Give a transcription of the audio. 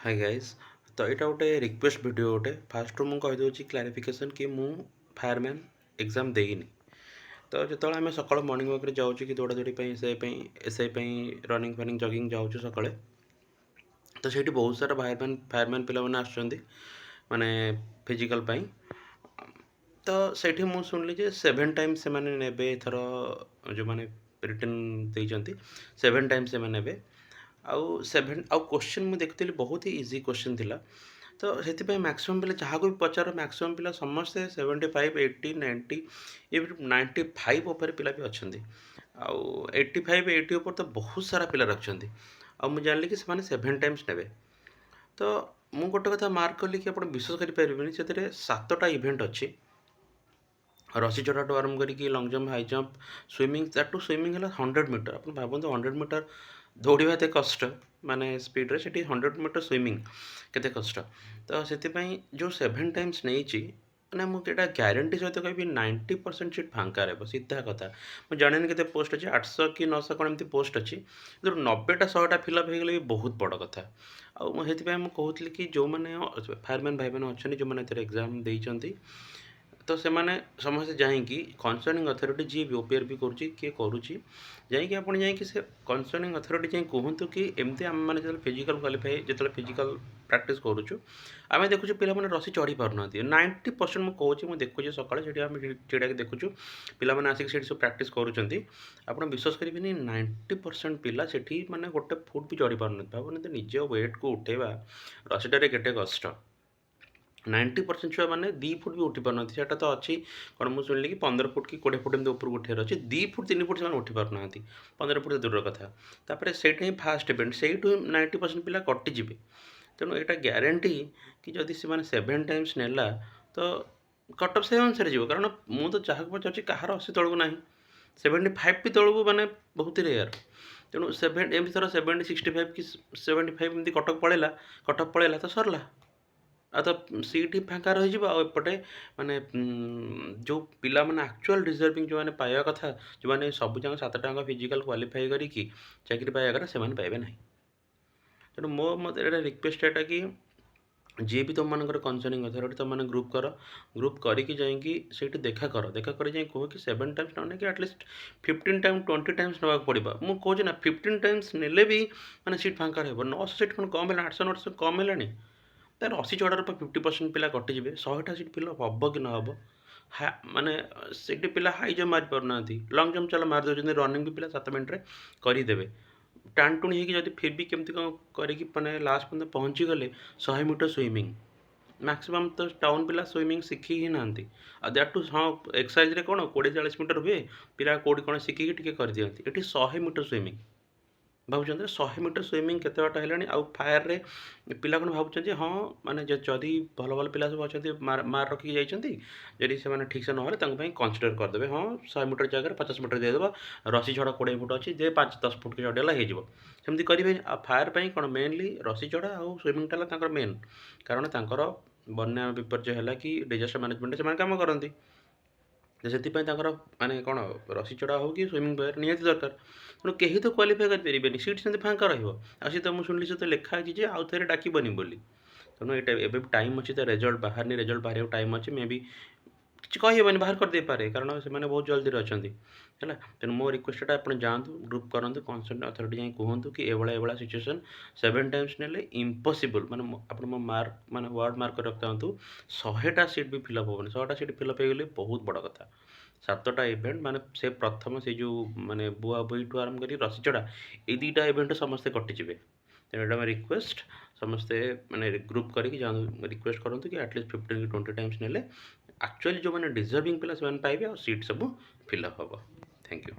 High guys, ତ ଏଇଟା ଗୋଟେ ରିକ୍ୱେଷ୍ଟ ଭିଡ଼ିଓ ଗୋଟେ। ଫାଷ୍ଟରୁ ମୁଁ କହିଦେଉଛି କ୍ଲାରିଫିକେସନ୍ କି ମୁଁ ଫାୟାରମ୍ୟାନ୍ ଏକ୍ଜାମ୍ ଦେଇନି। ତ ଯେତେବେଳେ ଆମେ ସକାଳୁ ମର୍ଣ୍ଣିଂ ୱାକ୍ରେ ଯାଉଛୁ କି ଦୌଡ଼ା ଦୌଡ଼ି ପାଇଁ, ଏସ୍ I ପାଇଁ, ଏସ୍ I ପାଇଁ ରନିଂ ଫନିଂ ଜଗିଂ ଯାଉଛୁ ସକାଳେ, ତ ସେଇଠି ବହୁତ ସାରା ଫାୟାରମ୍ୟାନ୍ ଫାୟାରମ୍ୟାନ୍ ପିଲାମାନେ ଆସୁଛନ୍ତି, ମାନେ ଫିଜିକାଲ୍ ପାଇଁ। ତ ସେଇଠି ମୁଁ ଶୁଣିଲି ଯେ 7 ଟାଇମ୍ସ ସେମାନେ ନେବେ। ଏଥର ଯେଉଁମାନେ ରିଟେନ୍ ଦେଇଛନ୍ତି, 7 ଟାଇମ୍ସ ସେମାନେ ନେବେ। ଆଉ ସେଭେନ୍ ଆଉ କୋଶ୍ଚିନ୍ ମୁଁ ଦେଖୁଥିଲି, ବହୁତ ହି ଇଜି କୋଶ୍ଚିନ୍ ଥିଲା। ତ ସେଥିପାଇଁ ମ୍ୟାକ୍ସିମମ୍ ପିଲା, ଯାହାକୁ ବି ପଚାର, ମ୍ୟାକ୍ସିମମ୍ ପିଲା ସମସ୍ତେ 75, 80, 90, even 95 ଉପରେ ପିଲା ବି ଅଛନ୍ତି। ଆଉ 85, 80 ଉପରେ ତ ବହୁତ ସାରା ପିଲା ରଖିଛନ୍ତି। ଆଉ ମୁଁ ଜାଣିଲି କି ସେମାନେ 7 ଟାଇମ୍ସ ନେବେ। ତ ମୁଁ ଗୋଟେ କଥା ମାର୍କ କଲି କି ଆପଣ ବିଶ୍ୱାସ କରିପାରିବେନି, ସେଥିରେ 7ଟା ଇଭେଣ୍ଟ ଅଛି। ରସି ଚଢ଼ାଠୁ ଆରମ୍ଭ କରିକି long jump, high jump, swimming, that too swimming ହେଲା 100 ମିଟର। ଆପଣ ଭାବନ୍ତୁ, 100 ମିଟର ଦୌଡ଼ିବା ଏତେ କଷ୍ଟ, ମାନେ ସ୍ପିଡ଼ରେ, ସେଠି 100 ମିଟର ସୁଇମିଂ କେତେ କଷ୍ଟ। ତ ସେଥିପାଇଁ ଯେଉଁ 7 ଟାଇମ୍ସ ନେଇଛି, ମାନେ ମୁଁ ଏଇଟା ଗ୍ୟାରେଣ୍ଟି ସହିତ କହିବି, 90% ସିଟ୍ ଫାଙ୍କା ରହିବ, ସିଧା କଥା। ମୁଁ ଜାଣିନି କେତେ ପୋଷ୍ଟ ଅଛି, 800 କି 900 କ'ଣ ଏମିତି ପୋଷ୍ଟ ଅଛି। କିନ୍ତୁ 90ଟା 100ଟା ଫିଲ୍ଅପ୍ ହେଇଗଲେ ବି ବହୁତ ବଡ଼ କଥା। ଆଉ ମୁଁ ସେଥିପାଇଁ ମୁଁ କହୁଥିଲି କି ଯେଉଁମାନେ ଫାୟାରମ୍ୟାନ୍ ଭାଇମାନେ ଅଛନ୍ତି, ଯେଉଁମାନେ ଏଥିରେ ଏକ୍ଜାମ୍ ଦେଇଛନ୍ତି, ତ ସେମାନେ ସମସ୍ତେ ଯାଇକି କନସର୍ନିଂ ଅଥରିଟି, ଯିଏ ବି ଓପିଆର୍ ବି କରୁଛି, କିଏ କରୁଛି, ଯାଇକି ଆପଣ ଯାଇକି ସେ କନସର୍ନିଂ ଅଥରିଟି ଯାଇ କୁହନ୍ତୁ କି ଏମିତି ଆମେମାନେ ଯେତେବେଳେ ଫିଜିକାଲ୍ କ୍ୱାଲିଫାଇ, ଯେତେବେଳେ ଫିଜିକାଲ୍ ପ୍ରାକ୍ଟିସ୍ କରୁଛୁ, ଆମେ ଦେଖୁଛୁ ପିଲାମାନେ ରସି ଚଢ଼ି ପାରୁନାହାନ୍ତି। 90% ମୁଁ କହୁଛି, ମୁଁ ଦେଖୁଛି ସକାଳେ ସେଠି ଆମେ ଛିଡ଼ାକି ଦେଖୁଛୁ, ପିଲାମାନେ ଆସିକି ସେଠି ସବୁ ପ୍ରାକ୍ଟିସ୍ କରୁଛନ୍ତି। ଆପଣ ବିଶ୍ୱାସ କରିବେନି, 90% ପିଲା ସେଠି ମାନେ ଗୋଟେ ଫୁଟ୍ ବି ଚଢ଼ି ପାରୁନାହାନ୍ତି। ଭାବନ୍ତୁ, ନିଜ ୱେଟ୍କୁ ଉଠେଇବା ରସିଟାରେ କେତେ କଷ୍ଟ। 90% ଛୁଆ ମାନେ 2 ଫୁଟ ବି ଉଠି ପାରୁନାହାନ୍ତି। ସେଇଟା ତ ଅଛି କ'ଣ, ମୁଁ ଶୁଣିଲି କି 15 ଫୁଟ କି 20 ଫୁଟ ଏମିତି ଉପରକୁ ଉଠିବାର ଅଛି। 2 ଫୁଟ, 3 ଫୁଟ ସେମାନେ ଉଠି ପାରୁନାହାନ୍ତି, 15 ଫୁଟ ତ ଦୂରର କଥା। ତାପରେ ସେଇଟା ହିଁ ଫାଷ୍ଟ ଇଭେଣ୍ଟ, ସେଇଠୁ ହିଁ 90% ପିଲା କଟିଯିବେ। ତେଣୁ ଏଇଟା ଗ୍ୟାରେଣ୍ଟି କି ଯଦି ସେମାନେ 7 ଟାଇମ୍ସ ନେଲା, ତ କଟ୍ ଅଫ୍ ସେଇ ଅନୁସାରେ ଯିବ। କାରଣ ମୁଁ ତ ଯାହାକୁ ପଚାରୁଛି, କାହାର 80 ତଳକୁ ନାହିଁ, 75 ବି ତଳକୁ ମାନେ ବହୁତ ରେୟାର। ତେଣୁ ସେଭେନ୍ ଏମିତି ଥର 70, 65 କି 75 ଏମିତି କଟକ ପଳେଇଲା, କଟ୍ ଅଫ୍ ପଳେଇଲା, ତ ସରିଲା। ଆଉ ତ ସିଟ୍ ଫାଙ୍କା ରହିଯିବ। ଆଉ ଏପଟେ ମାନେ ଯେଉଁ ପିଲାମାନେ ଆକ୍ଚୁଆଲ୍ ଡିଜର୍ଭିଂ, ଯେଉଁମାନେ ପାଇବା କଥା, ଯେଉଁମାନେ ସବୁ ଯାକ 7ଟା ଯାକ ଫିଜିକାଲ୍ କ୍ୱାଲିଫାଇ କରିକି ଚାକିରି ପାଇବା କଥା, ସେମାନେ ପାଇବେ ନାହିଁ। ତେଣୁ ମୋ ମତରେ ଏଇଟା ରିକ୍ୱେଷ୍ଟ ଏଇଟା କି ଯିଏ ବି ତୁମମାନଙ୍କର କନସର୍ନିଂ ଅଥରିଟି, ତୁମମାନେ ଗ୍ରୁପ୍ କର। ଗ୍ରୁପ୍ କରିକି ଯାଇକି ସେଇଠି ଦେଖା କର। ଦେଖା କରି ଯାଇ କୁହ କି 7 ଟାଇମ୍ସ ନ ନେଇକି ଆଟଲିଷ୍ଟ 15 ଟାଇମ୍, 20 ଟାଇମ୍ସ ନେବାକୁ ପଡ଼ିବ। ମୁଁ କହୁଛି ନା, 15 ଟାଇମ୍ସ ନେଲେ ବି ମାନେ ସିଟ୍ ଫାଙ୍କା ରହିବ। 900 ସିଟ୍ କ'ଣ କମ୍ ହେଲାଣି? 800, 900 କମ୍ ହେଲାଣି? ତାର ରସି ଚଢ଼ାର 50% ପିଲା କଟିଯିବେ। 100ଟା ସିଟ୍ ଫିଲ୍ଅପ୍ ହେବ କି ନ ହେବ? ମାନେ ସେଇଠି ପିଲା ହାଇ ଜମ୍ପ ମାରି ପାରୁନାହାନ୍ତି। ଲଙ୍ଗ୍ ଜମ୍ପ ଚାଲ ମାରି ଦେଉଛନ୍ତି, ରନିଂ ବି ପିଲା 7 ମିନିଟ୍ରେ କରିଦେବେ ଟାଣଟୁଣି ହେଇକି। ଯଦି ଫିର୍ ବି କେମିତି କ'ଣ କରିକି ମାନେ ଲାଷ୍ଟ ପର୍ଯ୍ୟନ୍ତ ପହଞ୍ଚିଗଲେ, 100 ମିଟର ସୁଇମିଂ, ମ୍ୟାକ୍ସିମମ୍ ତ ଟାଉନ୍ ପିଲା ସୁଇମିଂ ଶିଖି ହିଁ ନାହାନ୍ତି। ଆଉ that two, ହଁ, ଏକ୍ସରସାଇଜରେ କ'ଣ 20-40 ମିଟର ହୁଏ, ପିଲା କେଉଁଠି କ'ଣ ଶିଖିକି ଟିକେ କରିଦିଅନ୍ତି। ଏଠି 100 ମିଟର ସୁଇମିଂ, ଭାବୁଛନ୍ତି 100 ମିଟର ସୁଇମିଂ କେତେ ବାଟ ହେଲାଣି? ଆଉ ଫାୟାରରେ ପିଲା କ'ଣ ଭାବୁଛନ୍ତି, ହଁ, ମାନେ ଯଦି ଭଲ ଭଲ ପିଲା ସବୁ ଅଛନ୍ତି, ମାର୍କ ରଖିକି ଯାଇଛନ୍ତି, ଯଦି ସେମାନେ ଠିକ୍ସେ ନହେଲେ ତାଙ୍କ ପାଇଁ କନସିଡ଼ର କରିଦେବେ। ହଁ, 100 ମିଟର ଜାଗାରେ 50 ମିଟର ଦେଇଦେବା, ରସି ଚଢ଼ା 20 ଫୁଟ ଅଛି ଯେ, 5-10 ଫୁଟ ଚଢ଼ିଗଲା ହେଇଯିବ, ସେମିତି କରିବେନି। ଆଉ ଫାୟାର ପାଇଁ କ'ଣ ମେନଲି ରସି ଚଢ଼ା ଆଉ ସୁଇମିଂଟା ହେଲା ତାଙ୍କର ମେନ୍। କାରଣ ତାଙ୍କର ବନ୍ୟା ବିପର୍ଯ୍ୟୟ ହେଲା କି ଡିଜାଷ୍ଟର ମ୍ୟାନେଜମେଣ୍ଟ ସେମାନେ କାମ କରନ୍ତି। ତ ସେଥିପାଇଁ ତାଙ୍କର ମାନେ କ'ଣ ରସି ଚଢ଼ା ହଉ କି ସୁଇମିଂ ନିହାତି ଦରକାର। ତେଣୁ କେହି ତ କ୍ୱାଲିଫାଏ କରିପାରିବେନି, ସିଟ୍ ସେମିତି ଫାଙ୍କା ରହିବ। ଆଉ ସେ ତ ମୁଁ ଶୁଣିଲି, ସେ ତ ଲେଖା ହେଇଛି ଯେ ଆଉ ଥରେ ଡାକିବନି ବୋଲି। ତେଣୁ ଏଇଟା ଏବେ ବି ଟାଇମ୍ ଅଛି, ତା ରେଜଲ୍ଟ ବାହାରିନି, ରେଜଲ୍ଟ ବାହାରିବାକୁ ଟାଇମ୍ ଅଛି। ମେ ବି କିଛି କହିହେବନି, ବାହାର କରିଦେଇପାରେ, କାରଣ ସେମାନେ ବହୁତ ଜଲ୍ଦିରେ ଅଛନ୍ତି, ହେଲା। ତେଣୁ ମୋ ରିକ୍ୱେଷ୍ଟଟା, ଆପଣ ଯାଆନ୍ତୁ, ଗ୍ରୁପ୍ କରନ୍ତୁ, କନସର୍ନ ଅଥରିଟି ଯାଇ କୁହନ୍ତୁ କି ଏଭଳିଆ ଏଭଳିଆ ସିଚୁଏସନ୍, 7 ଟାଇମ୍ସ ନେଲେ ଇମ୍ପସିବୁଲ୍। ମାନେ ଆପଣ ମୋ ମାର୍କ, ମାନେ ୱାର୍ଡ଼ ମାର୍କ କରି ରଖିଥାନ୍ତୁ, 100ଟା ସିଟ୍ ବି ଫିଲ୍ଅପ୍ ହେବନି। 100ଟା ସିଟ୍ ଫିଲ୍ଅପ୍ ହେଇଗଲେ ବହୁତ ବଡ଼ କଥା। 7ଟା ଇଭେଣ୍ଟ ମାନେ ସେ ପ୍ରଥମ ସେ ଯେଉଁ ମାନେ ବୁହା ବୁହିଠୁ ଆରମ୍ଭ କରି ରସି ଚଢ଼ା, ଏଇ 2ଟା ଇଭେଣ୍ଟ ସମସ୍ତେ କଟିଯିବେ। ତେଣୁ ଏଇଟା ମୋ ରିକ୍ୱେଷ୍ଟ, ସମସ୍ତେ ମାନେ ଗ୍ରୁପ୍ କରିକି ଯାଆନ୍ତୁ, ରିକ୍ୱେଷ୍ଟ କରନ୍ତୁ କି ଆଟଲିଷ୍ଟ 15 କି 20 ଟାଇମ୍ସ ନେଲେ ଆକ୍ଚୁଆଲି ଯେଉଁମାନେ ଡିଜର୍ଭିଂ ପିଲା ସେମାନେ ପାଇବେ ଆଉ ସିଟ୍ ସବୁ ଫିଲ୍ଅପ୍ ହେବ। Thank you.